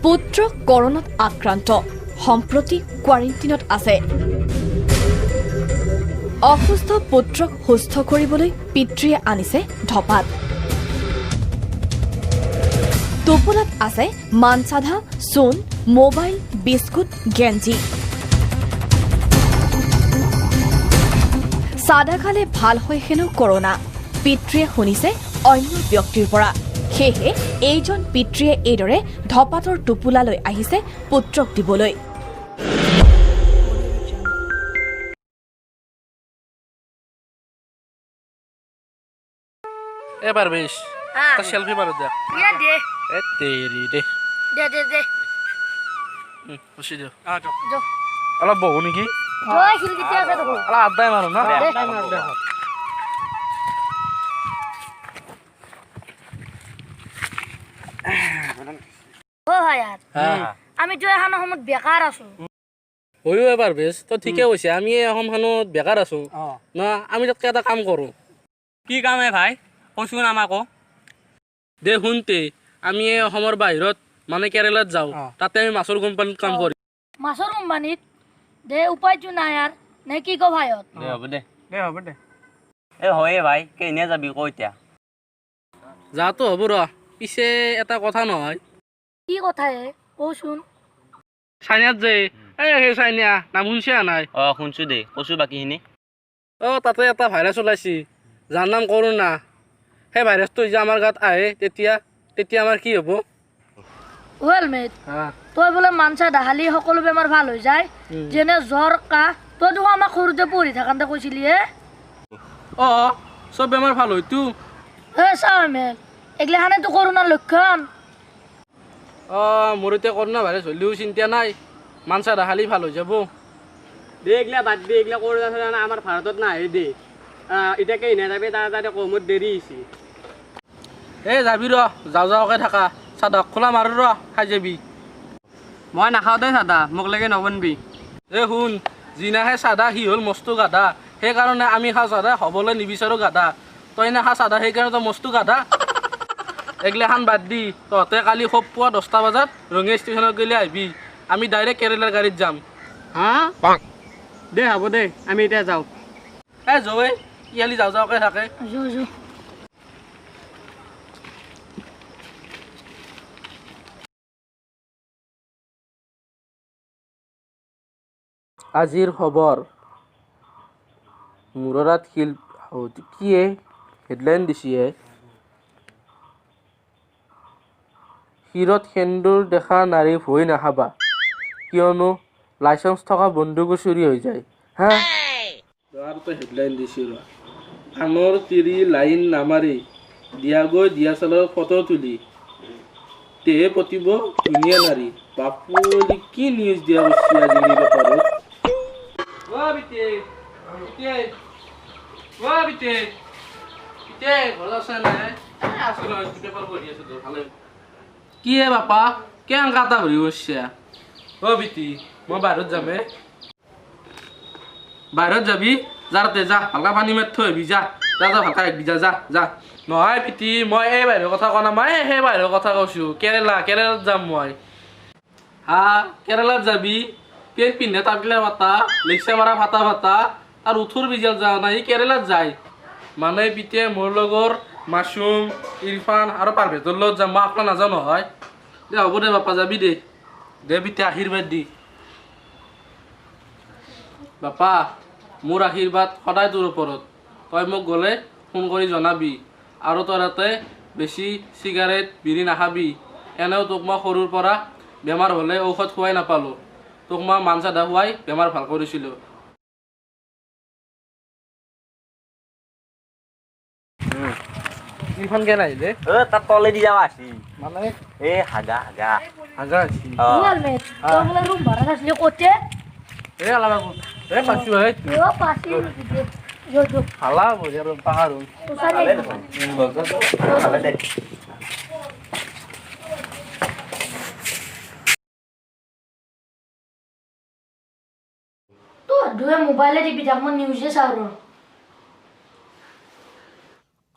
পুত্ৰ কৰোনাত আক্ৰান্ত, সম্প্ৰতি কোৱাৰেণ্টিনত আছে। অসুস্থ পুত্ৰক সুস্থ কৰিবলৈ পিতৃয়ে আনিছে ধপাত। টোপোলাত আছে মানচাধা, চূণ, মোবাইল, বিস্কুট, গেঞ্জি। চাদা খালে ভাল হয় হেনো কৰোনা, পিতৃয়ে শুনিছে অন্য ব্যক্তিৰ পৰা। সেয়েহে এইজন পিতৃয়ে এইদৰে ধপাতৰ টোপোলা লৈ আহিছে পুত্ৰক দিবলৈ। এবাৰ বেশ এটা সেলফি মাৰো দে। দে এ তেৰি দে দে দে দে। বসি দিও, অলপ বহো নেকি? অলপ আড্ডাই মাৰো না। আমিতো এখন অসমত বেকাৰ আছো। হয়ো এবাৰ বেছ, তই ঠিকে কৈছে, আমি এই অসমখনত বেকাৰ আছো না। আমি তাতকে এটা কাম কৰো। কি কাম হে ভাই, কচোন আমাকো। দে শুনতে, আমি এই অসমৰ বাহিৰত মানে কেৰেলাত যাওঁ, তাতে আমি মাছৰ কোম্পানীত কাম কৰিম। মাছৰ কোম্পানীত? দে উপায়টো নাই আৰু নে কি ক ভাইত? দে হ'ব দে, দে হ'ব দে। এ হয়ে ভাই, কেনে যাবি ক এতিয়া? যাতো হ'ব ৰ, পিছে এটা কথা নহয়। কি কথা হে কচোন? চাইনাত যে এই সেই চাইনা নাম শুনছা নাই? অ শুনছো দে, কচো বাকীখিনি। অ তাতে এটা ভাইৰাছ ওলাইছে যাৰ নাম কৰোণা। সেই ভাইৰাছটো যে আমাৰ গাত আহে তেতিয়া তেতিয়া আমাৰ কি হ'ব? হেলমেট তই বোলে মানচা দাহালি সকলো বেমাৰ ভাল হৈ যায়, যেনে জ্বৰ কাহ। তই দেখোন আমাক সৰুতে পঢ়ি থাকোঁতে কৈছিলি হে। অ চব বেমাৰ ভাল হয়তো। হে চাওঁ হেলমেট, এইগিলাখানেতো কৰোণাৰ লক্ষণ। অ মোৰ এতিয়া কৰোণা ভাইৰাছ হ'লেও চিন্তা নাই, মানচা দাহালি ভাল হৈ যাব। দে এইগিলা বাদ দে, এইগিলা কৰোণা চৰোণা আমাৰ ভাৰতত নাহে দে। এতিয়া কেইনা যাবি তাৰ তাতে কমত দেৰি হৈছে। এই যাবি ৰ, যাওঁ যাওঁকে থাকা, চাদা খোলা মাৰো ৰ, খাই যাবি। মই নাখাওঁ দেই চাদা, মোক লাগে নবনবি। এই শুন, যি নাখায় চাদা সি হ'ল মস্ত গাধা, সেইকাৰণে আমি খাওঁ চাদা, হ'বলৈ নিবিচাৰোঁ গাধা। তই নাখা চাদা, সেইকাৰণে তই মস্ত গাধা। এইগিলাখান বাদ দি তহঁতে কালি খুব পুৱা 10টা বজাত ৰঙিয়া ষ্টেচনত গ'লে আহিবি, আমি ডাইৰেক্ট কেৰেলাৰ গাড়ীত যাম। হা দে হ'ব দে, আমি এতিয়া যাওঁ। এই জয় ইহালি যাওঁ যাওঁকে থাকে। আজিৰ খবৰ মূৰৰাত শিল কি হেডলাইন দিছে, শিৰত সেন্দুৰ দেখা নাৰী ভয় নাখাবা, কিয়নো লাইচেঞ্চ থকা বন্দুকো চুৰি হৈ যায়। হা হেডলাইন দিছে, আনৰ তিৰি লাইন নামাৰি দিয়াগৈ দিয়া চালৰ ফটো তুলি তেহে পতিব ধুনীয়া নাৰী। বাপু কি নিউজ দিয়া গৈছে আজিকালি পেপাৰত। কি হে বাপা, কেনেকা এটা ভৰি গৈছে? অ বিটি, মই বাহিৰত যামে। বাহিৰত যাবি? যাতে যা, ভালকা পানী মাৰি থৈ আহিবি, যা যা যা, ভালকা আহিবি, যা যা যা। নহয় পিতি, মই এই বাহিৰৰ কথা কোৱা নাই, মই সেই বাহিৰৰ কথা কৈছোঁ। কেৰেলা, কেৰেলাত যাম মই। হা কেৰেলাত যাবি? পেণ্ট পিন্ধে তাপলা পাতা, লেকচা মাৰা ফাটা ফাটা, আৰু উঠোৰ বিজাল যাওঁ নাই, কেৰেলাত যায়। মানে পিতে মোৰ লগৰ মাছুম, ইৰফান আৰু পাৰভেটৰ লগত যাম, মই আপোনাৰ নাযাওঁ নহয়। দে হ'ব দে বাপা, যাবি দে। দে পিতে আশীৰ্বাদ দি। বাপা মোৰ আশীৰ্বাদ সদায় তোৰ ওপৰত। তই মোক গ'লে ফোন কৰি জনাবি, আৰু তই তাতে বেছি চিগাৰেট বিড়ি নাখাবি। এনেও তোক মই সৰুৰ পৰা বেমাৰ হ'লে ঔষধ খুৱাই নাপালোঁ, তোক মই মানচাধা খুৱাই বেমাৰ ভাল কৰিছিলোঁ। ইৰফান কেনে আহিলে? তাত তলেদি যাওঁ আছি। মানে এই হাগা হাগা হাগা আছি। এই আলা বাবু, এই পাইছো এই ভালা বঢ়িয়া ৰুম, পাকা ৰুম। মোবাইলে টিপি থাক, মই নিউজে চাওঁ ৰ।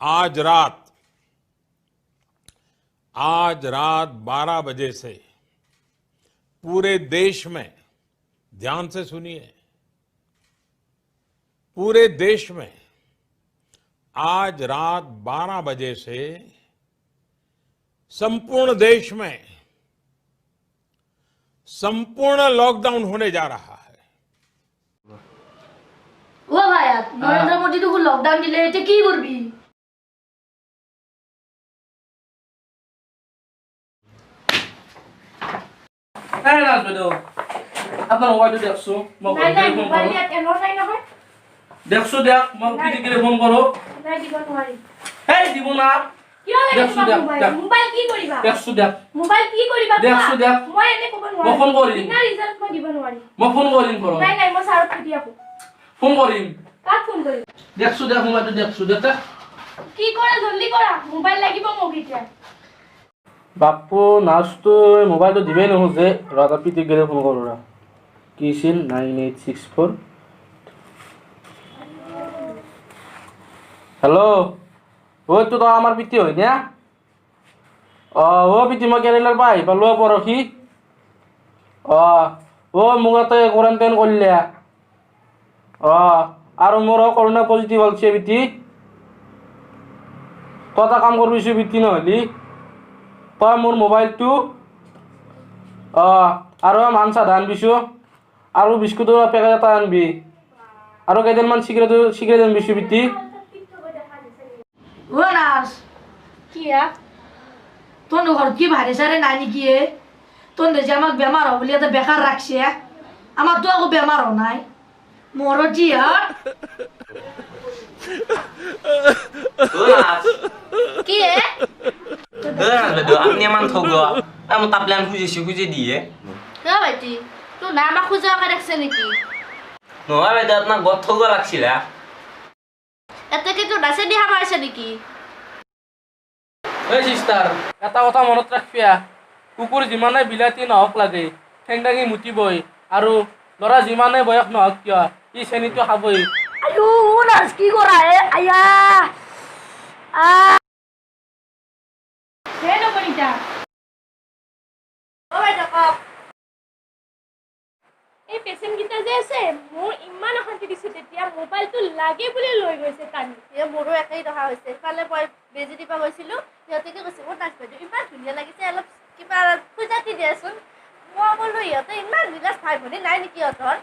आज रात 12 बजे से पूरे देश में, ध्यान से सुनिए, पूरे देश में आज रात 12 बजे से संपूर्ण देश में संपूर्ण लॉकडाउन होने जा रहा है। ও ভাই, নরেন্দ্র মোদী তো লকডাউন দিলে, এতিয়া কি করবি? এই নাৰ্ছ বাইদেউ, আপোনাৰ মোবাইলটো দেখছো, মই নাই নাই, ঘৰত ফোন মোবাইল কৰোঁ। ইয়াত এনৰ নাই নহয়। দেখছো, দেখ, মই পিটিকিৰে ফোন কৰোঁ। নাই, দিব নোৱাৰি। এই দিব না। কিয় লাগে দেখছো, তোমাক দেখ, মোবাইল? দেখ। মোবাইল কি কৰিবা? দেখছো, দেখ। মোবাইল কি কৰিবা কোৱা? দেখছো, দেখ। মই এনে ক'ব মই ফোন নোৱাৰিম। কৰিম। বিনা ৰিজাল্ট মই দিব নোৱাৰিম। মই ফোন কৰিম ঘৰত। নাই নাই, মই ছাৰক সুধি আহোঁ। ফোন কৰিম। কাক ফোন কৰিম? দেখছো, দেখ, মোবাইলটো দেখছো, দেখ, দেখ। কি কৰা, জল্দি কৰা, মোবাইল লাগিব মোক এতিয়া। বাপু, নাৰ্ছটো মোবাইলটো দিবেই নোখোজে। ৰ, এটা পিটিক গেলে ফোন কৰোঁ ৰ। কি আছিল? 9864। হেল্ল', অ' এইটো তই আমাৰ পিতি হয় না? অঁ, অ' পিতি, মই কেৰেলাৰ পৰা আহি পালোঁ পৰহি। অঁ, অ' মোক ইয়াতে কোৱাৰেণ্টাইন কৰিলে। অঁ, আৰু মোৰো কৰোণা পজিটিভ ওলছে পিতি। তই এটা কাম কৰিবিচোন পিতি, নহ'লি তই মোৰ মোবাইলটো অঁ আৰু মান চাধা আনবিচো, আৰু বিস্কুটৰ পেকেট এটা আনবি, আৰু কেইডালমান চিগাৰেট আনবিচো পিতি। ও নাৰ্ছ। কি হা? তোৰ ঘৰত কি ভাৰে চাৰে নাই নেকি এ? তোৰ যে আমাক বেমাৰ হ'ব বুলি এটা বেকাৰ ৰাখছে, আমাৰতো আকৌ বেমাৰ হোৱা নাই। মোৰো যি হা। কি হে? বাইদেউ, আপুনি ইমান ঠগোৱা, মই তাপলান খুজিছো, খুজি দিয়ে। কিয় ভাইটি, তোৰ না আমাক খোজোৱাকে ৰাখছে নেকি? নহয় বাইদেউ, আপোনাক বৰ ঠগোৱা লাগছিল। এতেকে তোৰ নাচে দিহা মাৰিছে নেকি? এই চিষ্টাৰ, এটা কথা মনত ৰাখবিয়া, কুকুৰ যিমানে বিলাতী নহওক লাগে, ঠেং দাঙি মুতিবই, আৰু ল'ৰা যিমানে বয়স নহওক কিয়, ই চেনিটো খাবই। আয়ো নাৰ্ছ, কি কৰা হে? আয়া আ। হে নৱনীতা। অ বাইদেউ, কওক। এই পেচেণ্টকেইটা যে আছে, মোৰ ইমান অশান্তি দিছে, তেতিয়া মোবাইলটো লাগে বুলি লৈ গৈছে টানি। এ মোৰো একেই দশা হৈছে। ইফালে মই বেজি দিব গৈছিলোঁ, সিহঁতে কি কৈছে, মোৰ নাৰ্ছ বাইদেউ ইমান ধুনীয়া লাগিছে, অলপ কিবা খোজাতি দিয়াচোন। মই ক'লো, ইহঁতে ইমান বিলাস, ভাই ভনী নাই নেকি সিহঁতৰ?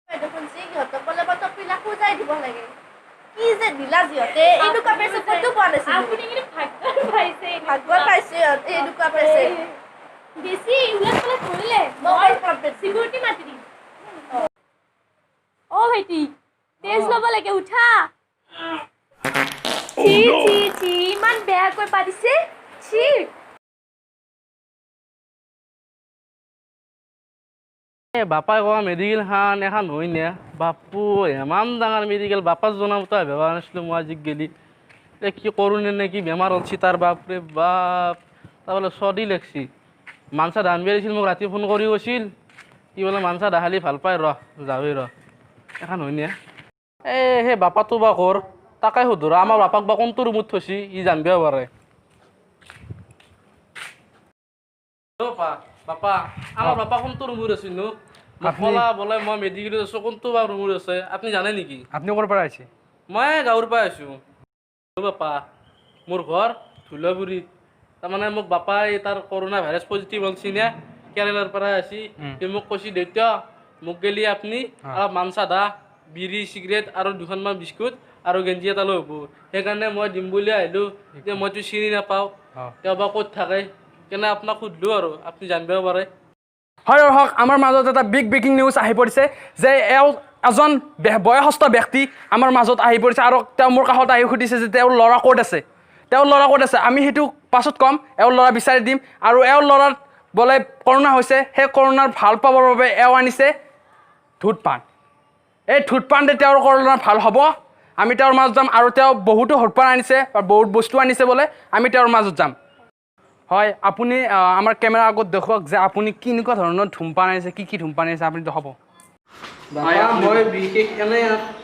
বাইদেউ শুনছি, সিহঁতক বোলে মই টপিলা খোজাই দিব লাগে। কি যে নিলাজ সিহঁতে, এনেকুৱা পেচেণ্ট ক'তো পোৱা নাছিলোঁ। আপুনি কিন্তু ভাগ্যত পাইছে এনেকুৱা। ভাগ্যত পাইছে সিহঁতে এনেকুৱা পেচেণ্ট। বেছি উলট পালট কৰিলে মই কমপ্লেইন চিকিউৰিটি মাতি দিম। অ ভাইটি, তেজ ল'ব লাগে, উঠা। চি চি চি, ইমান বেয়াকৈ পাতিছে, চি। এই বাপাই কোৱা মেডিকেল খান এখন হয় নে বাপু? ইমান ডাঙৰ মেডিকেল, বাপাৰ জনামতে ভবা নাছিলোঁ মই আজি গেলি। এ কি কৰোঁ নে কি বেমাৰ হ'লছি তাৰ, বাপৰে বাপ। তাৰ বোলে চৰ্দি লাগছি, মানচা ধান দিছিল, মোক ৰাতি ফোন কৰি কৈছিল কি বোলে মানচা দাহালি ভাল পায়। ৰ যাৱেই ৰ, এখন হয় নে? এই সেই বাপাটো বা কৰ, তাকে সোধো ৰ, আমাৰ বাপাক বা কোনটো ৰুমত থৈছি ই জানিব পাৰে। অ' বাপা, আমাৰ বাপা কোনটো ৰুমত আছিল নো? মোক ক'লা বোলে মই মেডিকেলত আছোঁ, কোনটো বা ৰুমত আছে আপুনি জানে নেকি? আপুনি ক'ৰ পৰা আহিছে? মই গাঁৱৰ পৰা আহিছোঁ। অ' বাপা, মোৰ ঘৰ ধুলাগুৰিত। তাৰমানে মোক বাপাই তাৰ কৰোণা ভাইৰাছ পজিটিভ হ'লছি নে, কেৰেলাৰ পৰা আহিছি। সি মোক কৈছি, দেউতা মোক গেলি আপুনি অলপ মানচাধা, বিড়ি চিগাৰেট আৰু দুখনমান বিস্কুট আৰু গেঞ্জি এটা লৈ হ'ব। সেইকাৰণে মই দিম বুলি আহিলোঁ। এতিয়া মইতো চিনি নাপাওঁ তেওঁ বা ক'ত থাকে, সেইকাৰণে আপোনাক সুধিলোঁ আৰু আপুনি জানিব পাৰে। হয় দৰ্শক, আমাৰ মাজত এটা বিগ ব্ৰেকিং নিউজ আহি পৰিছে যে এওঁ এজন বয়সস্থ ব্যক্তি আমাৰ মাজত আহি পৰিছে আৰু তেওঁ মোৰ কাষত আহি সুধিছে যে তেওঁৰ ল'ৰা ক'ত আছে, তেওঁৰ ল'ৰা ক'ত আছে। আমি সেইটো পাছত ক'ম, এওঁৰ ল'ৰা বিচাৰি দিম। আৰু এওঁৰ ল'ৰাৰ বোলে কৰোণা হৈছে, সেই কৰোণাৰ ভাল পাবৰ বাবে এওঁ আনিছে ধূতপান। এই ধূতপানতে তেওঁৰ কৰোণা ভাল হ'ব। আমি তেওঁৰ মাজত যাম আৰু তেওঁ বহুতো ধূতপান আনিছে বা বহুত বস্তু আনিছে বোলে, আমি তেওঁৰ মাজত যাম। হয়, আপুনি আমাৰ কেমেৰাৰ আগত দেখুৱাওক যে আপুনি কেনেকুৱা ধৰণৰ ধূমপান আনিছে, কি কি ধূমপান আনিছে আপুনি দেখাব। বাপা, মই বিশেষ এনে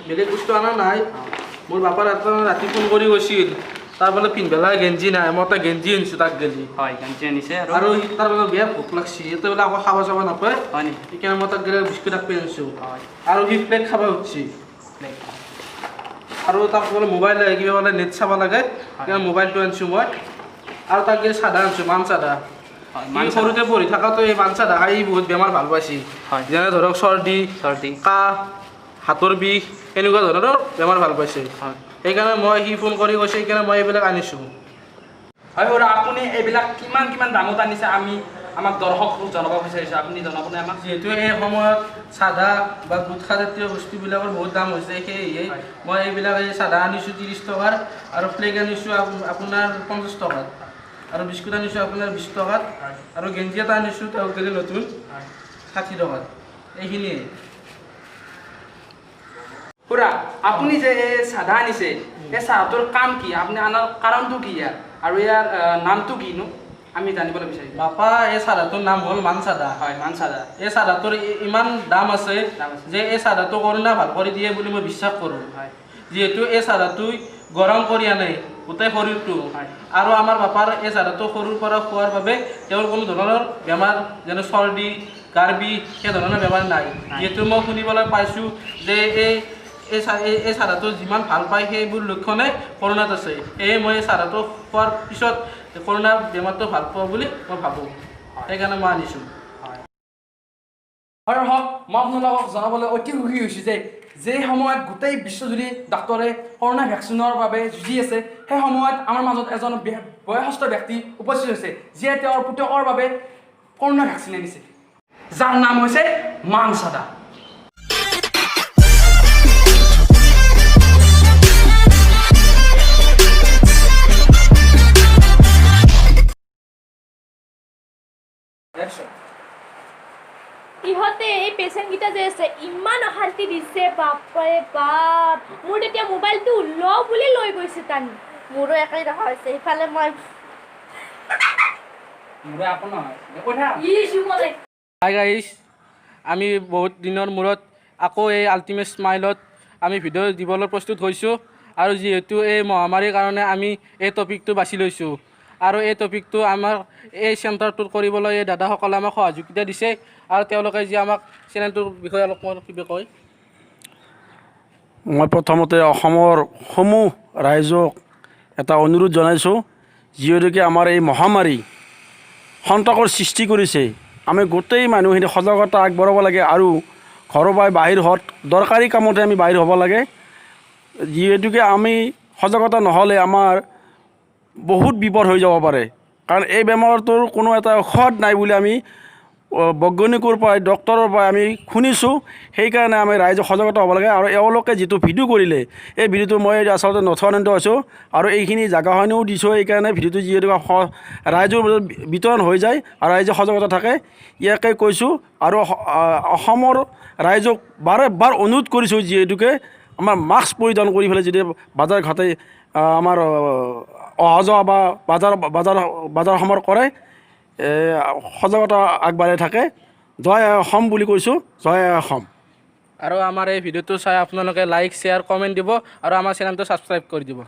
বেলেগ বস্তু অনা নাই। মোৰ বাপাৰ এটা ৰাতি ফোন কৰি কৈছিল তাৰ বোলে পিন্ধিব লগা গেঞ্জি নাই, মই এটা গেঞ্জি আনিছোঁ তাক গেলি। হয়, গেঞ্জি আনিছে। আৰু আৰু সি তাৰ বোলে বেয়া ভোক লাগছি, ইয়াতে বোলে আকৌ খাব চাব নাপায়। হয় নেকি? সেইকাৰণে মই তাক গেলে বিস্কুট এক আনিছোঁ। হয়। আৰু সি প্লেট খাব উঠছি। আৰু তাক বোলে মোবাইল লাগে, কিবা বোলে নেট চাব লাগে, সেইকাৰণে মোবাইলটো আনিছোঁ মই। আৰু তাক গেলি চাদা আনিছোঁ, মান চাদা। মান সি সৰুতে পঢ়ি থকাটো এই মান চাদা খাই বহুত বেমাৰ ভাল পাইছিল। হয়। যেনে ধৰক চৰ্দি, চৰ্দি, কাহ, হাতৰ বিষ, এনেকুৱা ধৰণৰ বেমাৰ ভাল পাইছে। হয়। সেইকাৰণে মই সি ফোন কৰি কৈছে, সেইকাৰণে মই এইবিলাক আনিছোঁ। হয় খুৰা, আপুনি এইবিলাক কিমান কিমান দামত আনিছে আমি আমাক দৰ্শক জনাব বিচাৰিছোঁ, আপুনি জনাবনে আমাক? যিহেতু এই সময়ত চাদা বা গুটখা জাতীয় বস্তুবিলাকৰ বহুত দাম হৈছে, সেয়েহে মই এইবিলাক এই চাদা আনিছোঁ 30 টকাৰ, আৰু ফ্লেগ আনিছোঁ আপোনাৰ 50 টকাত, আৰু বিস্কুট আনিছোঁ আপোনাৰ 20 টকাত, আৰু গেঞ্জি এটা আনিছোঁ তেওঁক দিলে নতুন 60 টকাত। এইখিনিয়ে। খুৰা, আপুনি যে এই চাদা আনিছে, এই চাহটোৰ কাম কি? আপুনি আনাৰ কাৰণটো কি ইয়াৰ, আৰু ইয়াৰ নামটো কিনো আমি জানিবলৈ বিচাৰিছোঁ। বাপা, এই চাদাটোৰ নাম হ'ল মান চাদা। হয়, মান চাদা। এই চাদাটোৰ ইমান দাম আছে দাম আছে। যে এই চাদাটো কৰোণা ভাল কৰি দিয়ে বুলি মই বিশ্বাস কৰোঁ। হয়। যিহেতু এই চাদাটোই গৰম কৰি আনে গোটেই শৰীৰটো। হয়। আৰু আমাৰ বাপাৰ এই চাদাটো সৰুৰ পৰা খোৱাৰ বাবে তেওঁৰ কোনো ধৰণৰ বেমাৰ যেনে চৰ্দি, গাৰ বিষ, সেই ধৰণৰ বেমাৰ নাই। যিহেতু মই শুনিবলৈ পাইছোঁ যে এই চাদাটো যিমান ভাল পায় সেইবোৰ লক্ষণে কৰোণাত আছে। সেয়ে মই এই চাদাটো খোৱাৰ পিছত কৰোণা বেমাৰটো ভাল পোৱা বুলি মই ভাবোঁ, সেইকাৰণে মই আনিছোঁ। হয় হওক, মই আপোনালোকক জনাবলৈ অতি সুখী হৈছোঁ যে যে সময়ত গোটেই বিশ্বজুৰি ডাক্তৰে কৰোণা ভেকচিনৰ বাবে যুঁজি আছে, সেই সময়ত আমাৰ মাজত এজন বয়সস্থ ব্যক্তি উপস্থিত হৈছে, যিয়ে তেওঁৰ পুতেকৰ বাবে কৰোণা ভেকচিন আনিছে, যাৰ নাম হৈছে মান চাদা। ইহঁতে এই পেচেণ্টকেইটা যে আছে ইমান অশান্তি দিছে, বাপৰে বাপ। মোৰ তেতিয়া মোবাইলটো ল বুলি লৈ গৈছে টানি। মোৰো একেই দেখা হৈছে। ইফালে মই মোৰো একো নহয়। কৈ থাক। হাই গাইছ, আমি বহুত দিনৰ মূৰত আকৌ এই আল্টিমেট স্মাইলত আমি ভিডিঅ' দিবলৈ প্ৰস্তুত হৈছোঁ। আৰু যিহেতু এই মহামাৰীৰ কাৰণে আমি এই টপিকটো বাছি লৈছোঁ, আৰু এই টপিকটো আমাৰ এই চেণ্টাৰটোত কৰিবলৈ এই দাদাসকলে আমাক সহযোগিতা দিছে, আৰু তেওঁলোকে যি আমাক চেনেলটোৰ বিষয়ে অলপমান কিবা কয়। মই প্ৰথমতে অসমৰ সমূহ ৰাইজক এটা অনুৰোধ জনাইছোঁ, যিহেতুকে আমাৰ এই মহামাৰী সন্ত্ৰাসৰ সৃষ্টি কৰিছে, আমি গোটেই মানুহখিনি সজাগতা আগবঢ়াব লাগে আৰু ঘৰৰ পৰাই বাহিৰ হোৱাত দৰকাৰী কামতে আমি বাহিৰ হ'ব লাগে। যিহেতুকে আমি সজাগতা নহ'লে আমাৰ বহুত বিপদ হৈ যাব পাৰে, কাৰণ এই বেমাৰটোৰ কোনো এটা ঔষধ নাই বুলি আমি বৈজ্ঞানিকৰ পৰাই ডক্টৰৰ পৰাই আমি শুনিছোঁ। সেইকাৰণে আমি ৰাইজে সজাগতা হ'ব লাগে। আৰু এওঁলোকে যিটো ভিডিঅ' কৰিলে, এই ভিডিঅ'টো মই আচলতে নথৈ আনন্দিত হৈছোঁ, আৰু এইখিনি জাগাখিনিও দিছোঁ। এইকাৰণে ভিডিঅ'টো যিহেতু ৰাইজৰ মাজত বিতৰণ হৈ যায় আৰু ৰাইজে সজাগতা থাকে, ইয়াকে কৈছোঁ। আৰু অসমৰ ৰাইজক বাৰে বাৰ অনুৰোধ কৰিছোঁ, যিহেতুকে আমাৰ মাস্ক পৰিধান কৰি পেলাই যদি বজাৰ ঘাটে আমাৰ অহা যোৱা বা বাজাৰ বাজাৰ বজাৰ সমাৰ কৰে, সজাগতা আগবাঢ়াই থাকে। জয় আই অসম বুলি কৈছোঁ, জয় আই অসম। আৰু আমাৰ এই ভিডিঅ'টো চাই আপোনালোকে লাইক, শ্বেয়াৰ, কমেণ্ট দিব আৰু আমাৰ চেনেলটো ছাবস্ক্ৰাইব কৰি দিব।